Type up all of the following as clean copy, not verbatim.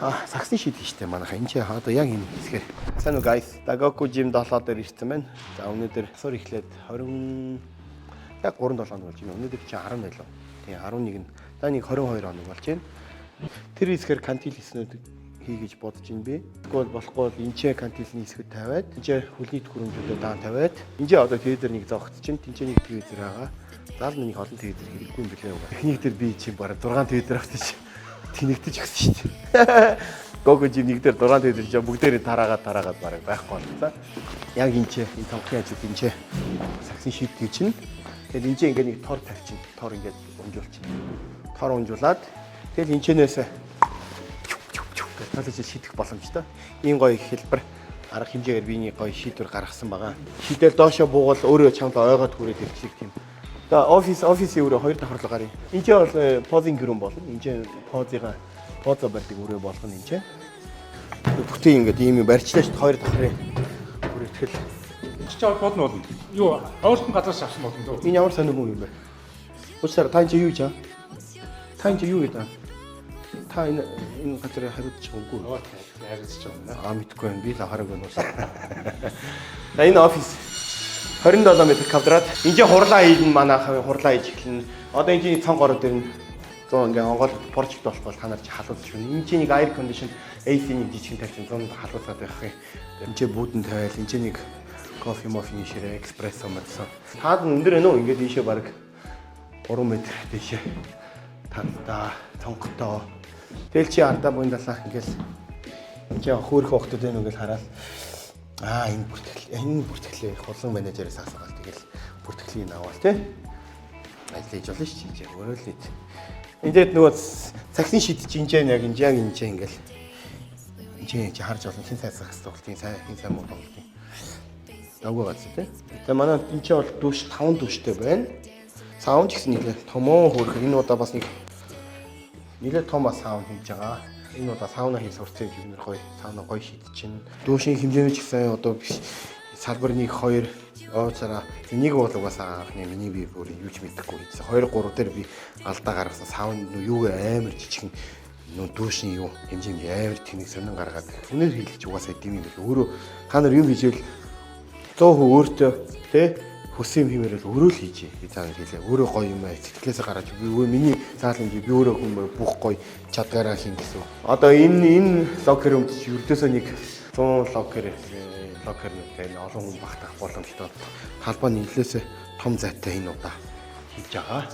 А, сагсны шийдэх штэ манайха энэ чи одоо яг энэ хэсгээр. Сайн уу, guys? Dagoku Gym 7 дээр ирсэн байна. За, өнөөдөр асуур эхлээд 20 яг 3 7 хоног болж байна. Өнөөдөр чи 10 байлаа. Тийм, 11 нь. За, нэг 22 хоног болж байна. Тэр хэсгээр кантил хийснүүд хий гэж бодож байна би. Тэгвэл болохгүй бол энэ ч кантилны хэсгүүд тавиад, энэ ч хөлний төхөөрөмжүүдэд даан тавиад, энэ ч одоо телевизээр нэг зогцож чинь, тэнцээ нэг телевизээр байгаа. Заал нэг олон телевизээр хэрэггүй юм билээ. Эхнийг дээр би чинь бараг 6 телевизээр авчих чинь тэнэгтэж өгсөн шүү дээ. Gogo Gym нэг дээр 6 телевизээр чинь бүгдээрээ тараагаад тараагаад бараг байхгүй болцсон. Яг энэ ч энэ цонхны хажууд энэ ч сагсан шийддэг чинь. Тэгэл энэ ч ингээ нэг тор тавьчин. Тор ингээд унжуулчин. Тор унжуулаад тэгэл энэ чэнээс гэж шийдэх боломжтой. Ийм гоё хэлбэр, арга хэмжээгээр би нэг гоё шийдвэр гаргасан байгаа. Шийдэл доошо буугал өөрөө чамд ойгоод хүрээд ирчих тийм. За, офисын өрөө хоёр давхарлага гарыг. Энд чинь бол posing room болно. Энд чинь позыга позо барьдаг өрөө болгоно энэ чинь. Бүтэн ингээд ийм юм барьчлаа шүү дээ, хоёр давхрын бүртгэл. Чи бодно болно. Юу, ойрхон газар авсан болно дөө. Энэ ямар сонир хүн юм бэ? Уучлаарай, та энэ чи юу хийж байгаа? Та энэ чи юу хийж байгаа? Та энэ газар хариуцж байгаа үгүй юу? Нөгөө харилцаж байгаа юм да. Аа, мэдэхгүй байна. Би л хараагүй байна. За, энэ офис 27 м квадрат. Энд чинь хурлаа хийдэн, манайхаа хурлаа хийж эхэлнэ. Одоо энэ чинь цонх ороод ирнэ. 100 ингээ онгоол project болохгүй та нар чи халуулж шүнэ. Энд чинь нэг air condition AC нэг жижигэн тавьчин 100 халуулгаад байх юм. Энд чинь бүүдэн тавиал, энд чинь нэг кофе мофины ширээ, эспрессо модсон. Таад нь өндөр байна уу? Ингээд ийшээ баг 3 м дээшээ тадтай, цонхтой. Тэгэл чи ардаа буйн далаа ингээл энд чи хөөрхөн охтод байна уу гэж хараад, аа, энэ бүртгэлээ хулан менежерээс асуугаал, тэгэл бүртгэлийг аваал тий. Ажил хийж болно шүү дээ. Өөрөө л нийт. Энд дээр нөгөө цагсын шид чинь яг энэ яг энэ ингээл энэ чи харж олон, хин сайн сагс тоглолтын сайн, хин сайн муу тоглолтын. Давгүй газар тий. Тэгээ манай энэ чи бол дүш, 5 дүштэй байна. Саун ч гэсэн нэлээ томоо хөөрхөн. Энэ удаа бас нэг нэлээ том бас саун хийж байгаа. Энэ удаа сауна хийж сурцсан юм шиг гоё. Сауна гоё шийдэж чинь. Дүүшийн хэмжээний ч гэсэн одоо биш, салбар 1 2 ууцаараа нэг бол угаасаа анхны миний би бүр юу ч мэдэхгүй хийсэн. 2 3 дээр би алдаа гаргасан. Саун юуг амар жижигэн нүү дүүшийн юу хэмжээ амар тэнэг сонин гаргаад хүнээр хийлгэж угаасаа идэм юм бэл. Өөрөө та нар юм хийжвэл 100% өөртөө тий хүссэн юм хиймээр л өөрөө л хийж би цаана хэлээ. Өөрөө гоё юм аа сэтгэлээсээ гараад би өөрөө миний заалан би өөрөө хүн бүх гоё чадгаараа хийн гэсэн. Одоо энэ locker room чи ердөөсөө нэг 100 locker нүүтэй олон хүн багтах боломжтой. Талбай нэлээсээ том зайтай энэ удаа хийж байгаа.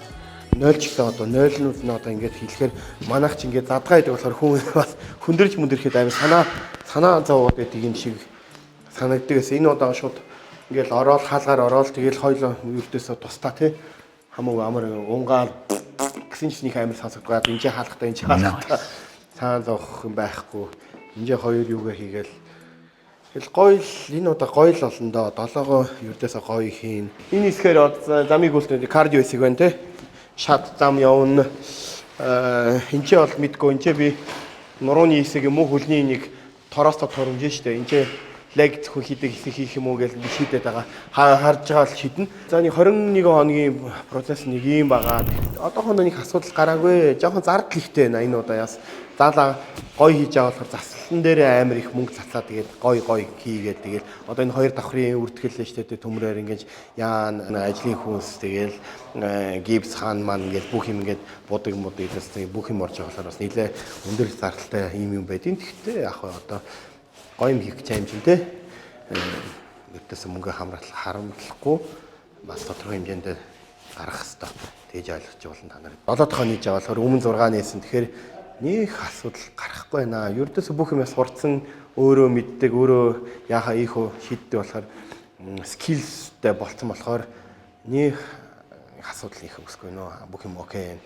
0 ч гэсэн одоо 0-нууд нь одоо ингээд хэлэхээр манайх ч ингээд задгаа идэг болохоор хүн бас хүндэрч мүндэрхэд амар санаа санаа зовоод байдаг юм шиг санагддаг гэсэн. Энэ удаа шууд ингээл ороод хаалгаар ороод тэгэл хоёлоо ердөөсөө тусдаа тий хамаагүй амар унгаал гэсэн чинь их амар сонсогдгоо. Энд чи хаалгатай, энэ чи хаалгатай, цаан зовх юм байхгүй. Энд чи хоёр юугаа хийгээл. Тэгэл гоё л, энэ удаа гоё л болно доо. Долоогоо ердөөсөө гоё хийн. Энэ хэсгээр замыг үлдээ cardio хэсэг байна те. Шат зам явна. Энэ чи бол мэдгүй, энэ чи би нурууны хэсэг юм уу, хөлний нэг тороос торомж штэ. Энэ чи leg зөвхөн хийдэг хэсэг хийх юм уу гэж би шийдээд байгаа. Харж байгаа л шийднэ. За, нэг 21 хоногийн процесс нэг юм байгаа. Одоохондоо нэг асуудал гараагүй. Жохон зардал ихтэй байна энэ удаа яас. Заалаа гоё хийж байгаа болохоор заслан дээр амар их мөнгө цацаа, тэгээд гоё гоё хийгээд, тэгээд одоо энэ хоёр давхрын үртгэл шүү дээ, төмрөөр ингэж яан ажлын хүнс, тэгэл гипс хаан маань ингээд бүх юм ингээд будаг мудаг гэсэн бүх юм орж байгаа болохоор бас нэлээ өндөр зардалтай юм юм байдیں۔ Тэгэхдээ яг одоо гоё юм хийх гэж юм чинь те ердөөсөө мөнгө харамтлахгүй бас тодорхой хэмжээнд гаргах хэвээр тэгж ойлгож болно та нар. 7 дахь нийж байгаа болохоор өмнө 6 нээсэн. Тэгэхээр нэг асуудал гарахгүй байна. Ердөөсөө бүх юм сурцсан, өөрөө мэддэг, өөрөө яхаа ийхүү шийддэг болохоор skills тэй болцсон болохоор нэг асуудал их үүсэхгүй нөө. Бүх юм okay.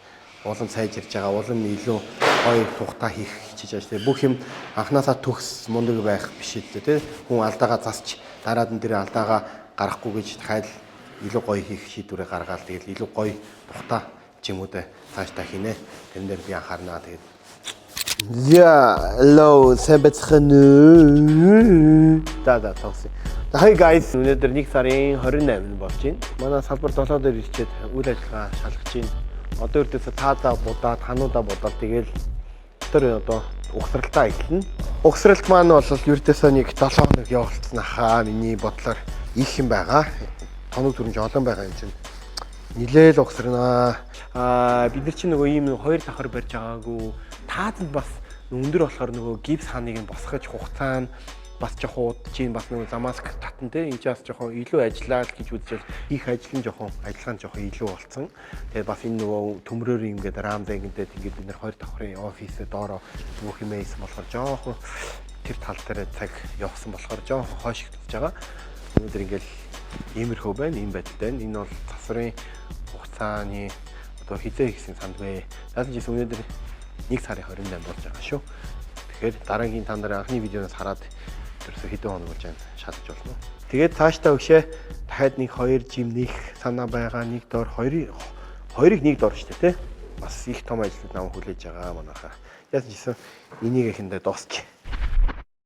Улам сайжирж байгаа, улам илүү гоё тухтаа хийх хичээж байгаа шүү дээ. Бүх юм анханасаа төгс мундаг байх биш үү те. Хүн алдаагаа засч дараад нь тэр алдаагаа гаргахгүй гэж дахиад илүү гоё хийх шийдвэрээ гаргаал, тэгэл илүү гоё тухтаа ч юм уу те цаашдаа хийнэ. Тэрэн дээр би анхаарнаа тэгээд. Yeah, hello, сайн байцгаана уу? Да, тоглосон. Hi guys, өнөөдөр 1 сарын 28 болж байна. Манай салбар 7 дээр ирчээд үйл ажиллагаа шалгаж байна. Одоо ердөөсөө таазаа будаад, хануудаа будаад, тэгэл тэр одоо Угсралтаа эхэлнэ. Угсралт маань бол ердөөсөө нэг 7 хоног явуулсан хаа, миний бодлоор их юм байгаа. Тоног төрөмж олон байгаа юм чинь. Нилээл угсарнаа. Бид нар чинь нөгөө ийм хоёр давхар барьж байгаагүй. Таазанд бас өндөр болохоор нөгөө гипс хааныг нь босгож хугацаа нь бас жоохон удаж чинь, бас нөгөө замаск татан те, энэ ч бас жоохон илүү ажиллаа л гэж үзэл их ажил нь жоохон, ажиллагаа нь жоохон илүү болцсон. Тэгээд бас энэ нөгөө төмрөөр ингээд рамда ингээд ингээд бид нар хоёр давхрын офис доороо бүх юм хийсэн болохоор жоохон тэр тал дээр цаг явсан болохоор жоохон хойшигдож байгаа. Өнөөдөр ингээд иймэрхүү байна, ийм байдалтай байна. Энэ бол засварын хугацааны одоо хизээ хийсэн сандгүй. Заасан ч өнөөдөр 1 сарын 28 болж байгаа шүү. Тэгэхээр дараагийн та нарын анхны видеоноос хараад ерөөсө хэдэн хоног болж байна шалгаж болно. Тэгээд цаашдаа өгшөө дахиад нэг хоёр жим нэх санаа байгаа. Нэг доор, хоёрыг хоёрыг нэг доор штэ тий. Бас их том ажлууд намайг хүлээж байгаа манайхаа. Яасан ч гэсэн энийг эхэндээ дуусчих.